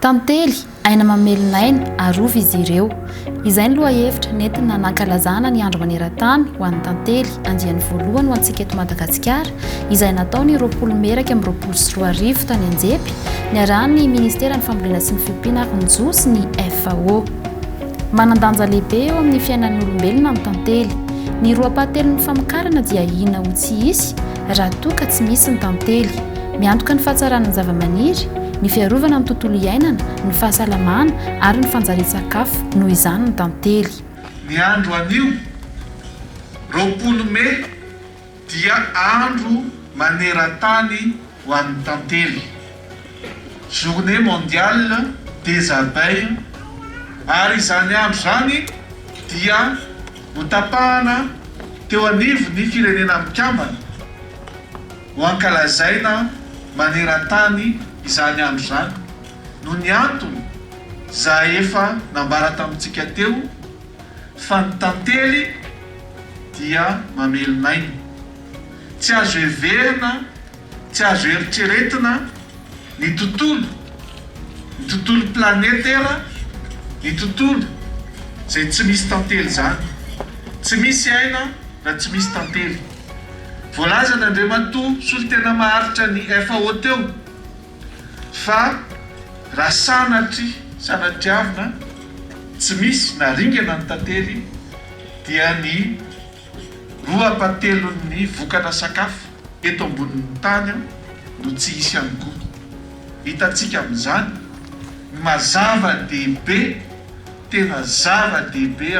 Tantely, aina mamelona aina, arovy izy ireo. Izay ny lohahevitra nentina nankalazana ny Andro maneran-tany ho an'ny tantely, andiany voalohany ho antsika eto Madagasikara, izay natao ny 20 mey 2021 tany Anjepy, niarahan'ny Ministeran'ny Fambolena sy ny Fiompiana ary ny Jono sy ny FAO. Manan-danja lehibe eo amin'ny fiainan'ny olombelona ny tantely. Ny roa ampahatelon'ny famokarana dia ahiana ho tsy hisy raha toa ka tsy misy ny tantely. Miantoka ny fahatsaran'ny zavamaniry, ny fiarovana ny tontolo iainana, ny fahasalamana ary ny fanjarian-tsakafo noho izany ny tantely. Ny andro anio, 20 mey, dia andro maneran-tany ho an'ny tantely, Journée mondiale des abeilles, ary izany andro izany dia notapahana teo anivon'ny Firenena Mikambana. Ho ankalazaina maneran-tany izany andro izany noho ny antony izay efa nambara tamintsika teo fa ny tantely dia mamelon'aina. Tsy azo heverina, tsy azo eritreretina ny tontolo, ny tontolo planetera, ny tontolo izay tsy misy tantely izany. Tsy misy aina raha tsy misy tantely. Voalazan'Andriamatoa solontena maharitra ny FAO teo fa raha sanatria, sanatriavina, tsy misy na ringana ny tantely dia ny roa ampahatelon'ny vokatra sakafo eto ambonin'ny tany no tsy hisy ihany koa. Hitantsika amin'izany ny maha zava-dehibe, tena zava-dehibe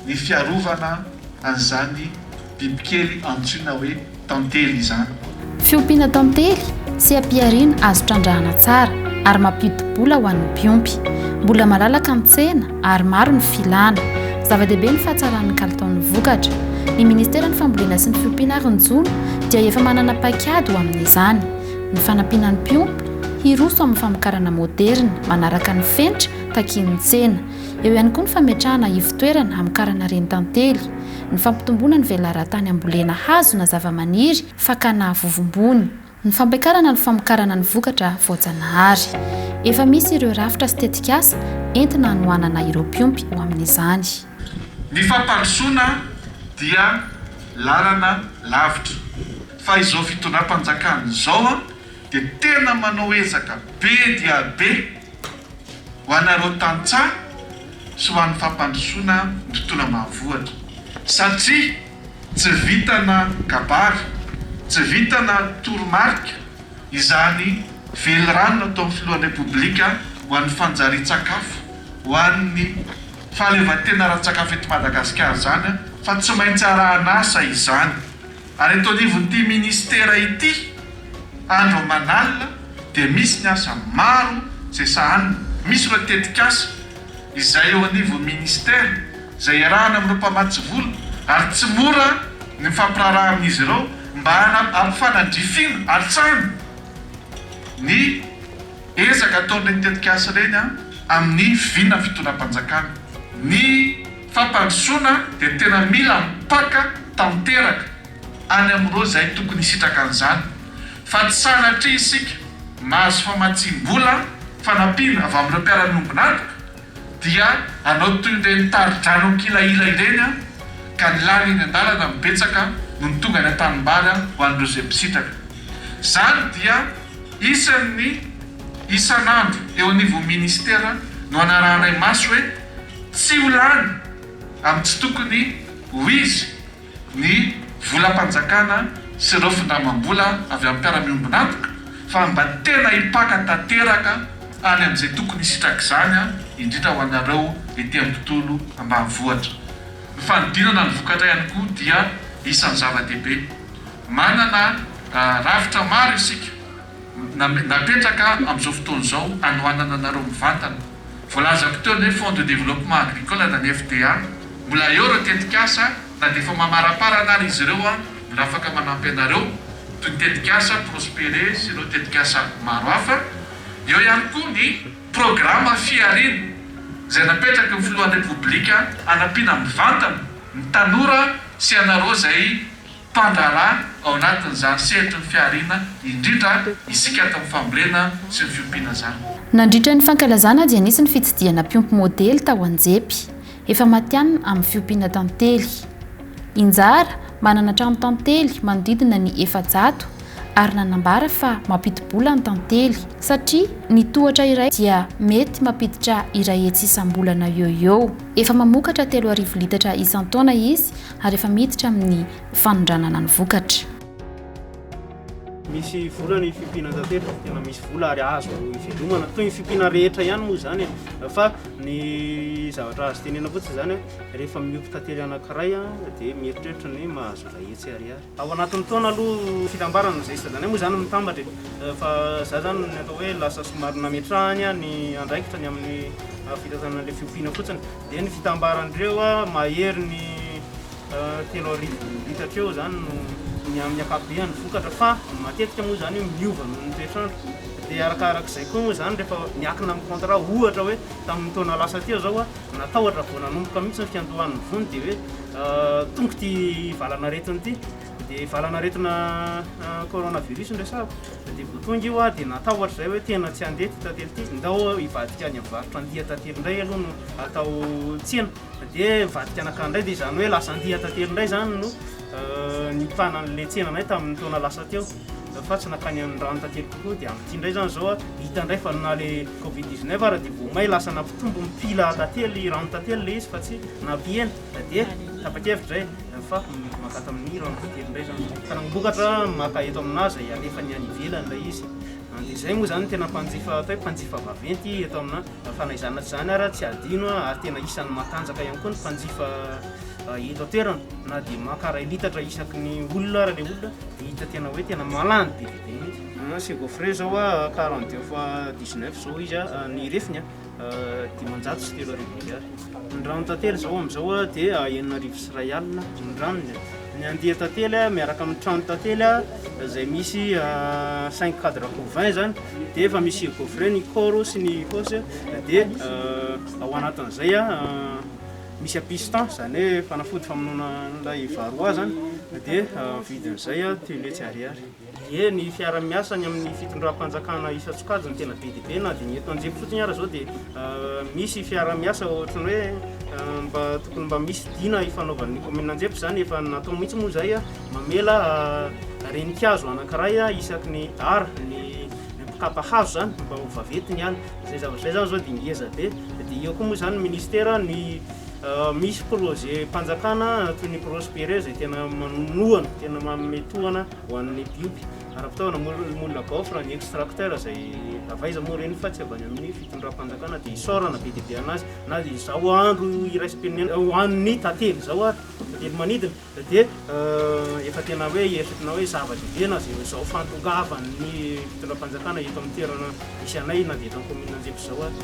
ny fiarovana an'izany bibikely antsoina hoe tantely izany. Fiompiana tantely, seha-pihariana azo trandrahana tsara ary mampidi-bola ho an'ny mpiompy. Mbola malalaka ny tsena ary maro ny filana. Zava-dehibe ny fahatsaran'ny kalitaon'ny vokatra. Ny Ministeran'ny Fambolena sy ny Fiompiana ary ny Jono dia efa manana paikady ho amin'izany. Ny fanampiana ny mpiompy hiroso amin'ny famokarana moderina manaraka ny fenitra takian'ny tsena. Eo ihany koa ny fametrahana ivon-toerana hamokarana renintantely, ny fampitomboana ny velaran-tany ambolena hazo na zavamaniry fakana vovombony, ny fampiakarana ny famokarana ny vokatra voajanahary. Efa misy ireo rafitra sy tetikasa entina hanohanana ireo mpiompy ho amin'izany. Ny fampandrosoana dia lalana lavitra fa izao fitondram-panjakana izao dia tena manao ezaka be dia be ho anareo tantsaha sy ho an'ny fampandrosoana ny tontolo ambanivohitra satria tsy vitana kabary, tsy vitana toromarika izany velirano nataon'ny filohan'ny Repoblika ho an'ny fanjarian-tsakafo, ho an'ny fahaleovantena ara-tsakafo eto Madagasikara izany fa tsy maintsy arahan'asa izany. Ary eto anivon'ity minisitera ity, andro aman'alina dia misy ny asa maro izay sahanina. Misy ireo tetikasa izay eo anivon'ny minisitera izay iarahana amin'ireo mpamatsy vola ary tsy mora ny mifampiraharaha amin'izy ireo mba hampifanandrifiana hatrany ny ezaka ataon'ireny tetikasa ireny amin'ny vina fitondram-panjakana. Ny fampandrosoana dia tena mila mipaka tanteraka any amin'ireo izay tokony hisitraka an'izany fa tsy sanatria isika mahazo famatsiam-bola fanampiana avy amin'ireo mpiara-miombon'antoka dia hanao toy ireny tari-drano ankilahila ireny ka ny lany eny an-dalana no betsaka noho ny tonga any an-tanimbary ho an'ireo izay mpisitraka. Izany dia isan'ny isan'andro eo anivon'ny minisitera no anarahanay maso hoe tsy ho lany amin'ny tsy tokony ho izy ny volam-panjakana sy ireo findramam-bola avy amin'ny mpiara-miombon'antoka fa mba tena hipaka tanteraka any amin'izay tokony hisitraka izany, indrindra ho anareo ety amin'ny tontolo ambanivohitra. Ny fanodinana ny vokatra ihany koa dia isan'ny zava-dehibe. Manana rafitra maro isika napetraka amin'izao fotoana izao hanohanana anareo mivantana. Voalazako teo ny hoe Fonds de développement agricole na ny FDA. Mbola eo ireo tetikasa na dia efa mamaraparana ary izy ireo mbola afaka manampy anareo toy ny tetikasa Prospere sy ireo tetikasa maro hafa. Eo ihany koa ny programa Fihariana izay napetraky ny Filohan'ny Repoblika hanampiana mivantana ny tanora sy ianareo izay. mpandraharaha ao anatin'izany sehatry ny fihariana indrindra isika ato amin'ny fambolena sy ny fiompiana izany. Nandritra ny fankalazana dia nisy ny fitsidihana mpiompy modely tao Anjepy, efa matihanina amin'ny fiompiana tantely. Injara, manana trano tantely manodidina ny 400 ary nanambara fa mampidi-bola ny tantely satria ny tohatra iray dia mety mampiditra 100 isam-bolana eo ho eo. Efa mamokatra 3000 litatra isan-taona izy ary efa miditra amin'ny fanondranana ny vokatra. Misy vola ny fiompiana tantely, tena misy vola ary azo ivelomana toy ny fiompiana rehetra ihany moa izany e. Fa ny zavatra azo tenena fotsiny izany, rehefa miompy tantely anankiray dia mieritreritra ny mahazo 100 ariary. Ao anatin'ny taona aloha fitambarana izay isan-danay moa izany mitambatra e, fa za zany ny atao hoe lasa somary nametrahany ny andraikitra ny amin'ny fitantanana ilay fiompiana fotsiny. Dia ny fitambaran'ireo mahery ny 3000 litatra eo izany no ny amin'ny ankapobeny vokatra fa matetika moa izany io miova noho ny toetr'andro. Dia arakarak'izay koa moa izany rehefa miankina amin'ny contrat, ohatra hoe tamin'ny taona lasa teo izao natahotra vao nanomboka mihitsy ny fiandohan'ny vony dia hoe tonga ity valan'aretina ity, dia valan'aretina coronavirus no resahako. Dia vao tonga io dia natahotra izay hoe tena tsy handeha ity tantely ity, ndao hivadika any amin'ny varotra andian-tantely indray aloha no atao tsena. Dia nivadika nankany indray, dia izany hoe lasa andian-tantely indray izany no nipana an'ilay tsenanay tamin'ny taona lasa teo, fa tsy nankany amin'ny ranon-tantely kokoa. Dia amin'ity indray izany izao hita indray fa na ilay covid 19 ara dia vao may lasa nampitombo ny mpila tantely, ranon-tantely ilay izy fa tsy nampihena. Dia tapa-kevitra izay fa maka tamin'ny ranon-tantely indray izany. Fanangom-bokatra maka eto aminà izay alefany any ivelany ilay izy. Dia izay moa izany no tena mpanjifa atao hoe mpanjifa vaventy eto aminà. Fa na izany na tsy izany ara tsy adino ary tena isan'ny matanjaka ihany koa ny mpanjifa eto an-toerana na dia maka iray litatra isaky ny olona ara ilay olona dia hita tena hoe tena malany be dia be mihitsy. Ny gaufre zao a 42 fois 19 zao izy a ny refiny a 3500 ariary. Ny ranon-tantely zao amin'izao dia 6100 ny ranony. Ny andian-tantely miaraka amin'ny tranon-tantely izay misy cinq cadre couvain zany dia efa misy gaufret ny corps sy ny hausse dia ao anatin'izay misy apistan izany hoe fanafody famonoana an'ilay varroa zany dia vidin'izay 300 ariary. Ie, ny fiara-miasa ny amin'ny fitondram-panjakana isan-tsokajiny tena be dia be na dia ny eto Anjefo fotsiny ara izao dia misy fiara-miasa ohatran'ny hoe mba tokony mba misy dina ifanaovan'ny commune Anjefo izany efa natao mihitsy moa izay mamela renikazo anankiray isaky ny ara ny mpikapa hazo izany mba ho vaventy ny ala izay zavatra izay izany izao dia ngeza be dia eo koa moa izany ministera ny misy projet mpanjakana toy ny Prospere izay tena manohana tena manome tohana Ho an'ny mpiompy ara-pitaovana, moule à gaufre, ny extracteur izay avy aiza moa ireny fa tsy avy any amin'ny fitondram-panjakana dia isaorana be dia be anazy na dia izao andro iraisam-pirenena ho an'ny tantely izao ary, tantely manidina dia efa tena hoe eritreretina hoe zava-dehibe na izay izao fahatongavan'ny fitondram-panjakana eto amin'ny toerana misy anay na dia eto amin'ny kaominina Anjefo izao ary.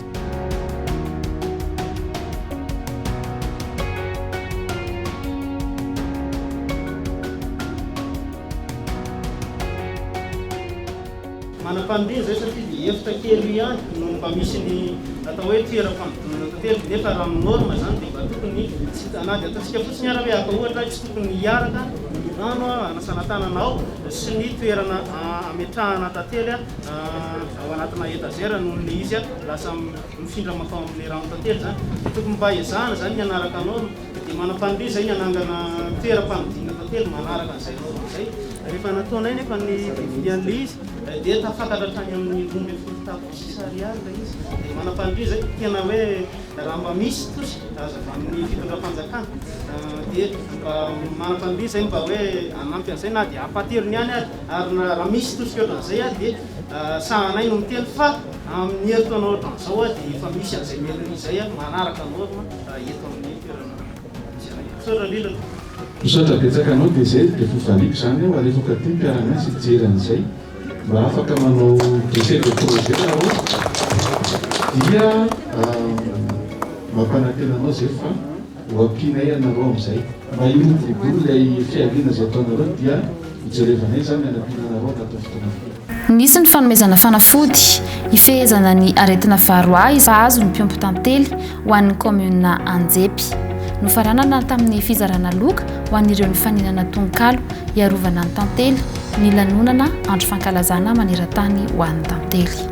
Manam-paniriana izay satria dia efitra kely io ihany no mba misy ny atao hoe toeram-panodinana tantely nefa raha amin'ny norme izany dia mba tokony tsy na dia ataontsika fotsiny ara hoe haka ohatra tsy tokony hiaraka ny rano hanasana tanana ao sy ny toerana ametrahana tantely ao anatina étagère noho ny izy lasa mifindra mankao amin'ilay ranon-tantely izany dia tokony mba ezahana izany ny hanaraka norme dia manam-paniriana izay ny hanangana toeram-panodinana tantely manaraka an'izay norme izay. Rehefa nataonay nefa ny devis an'ilay izy dia tafakatra hatrany amin'ny 12 tapitrisa ariary ilay izy. Dia manam-paniriana izay tena hoe raha mba misy tosika azo avy amin'ny fitondram-panjakana dia mba manam-paniriana izay mba hoe hanampy an'izay na dia ampahatelony ihany ary. Ary raha misy tosika ohatran'izay dia sahanay no miteny fa amin'ny herintaona ohatran'izao dia efa misy an'izay melody izay manaraka norme eto amin'ny toerana misy anay. Misaotra indrindra. Misaotra betsaka anao dia zay dia fovaliako zany aho alefako aty ny mpiara-miasa hijery an'izay mba afaka manao dossier de projet nareo dia mampanantena anao zay fa ho ampianay ianareo amin'izay mba hiroborobo ilay fihariana izay ataonareo dia hojerevanay izany hanampiana anareo anatin'ny fotoana fohy. Nisy ny fanomezana fanafody hifehezana ny aretina varroa izay mpahazo ny mpiompy tantely ho an'ny kaominina Anjepy. Nofaranana tamin'ny fizarana loka ho an'ireo nifaninana tononkalo hiarovana ny tantely ny lanonana andro fankalazana maneran-tany ho an'ny tantely.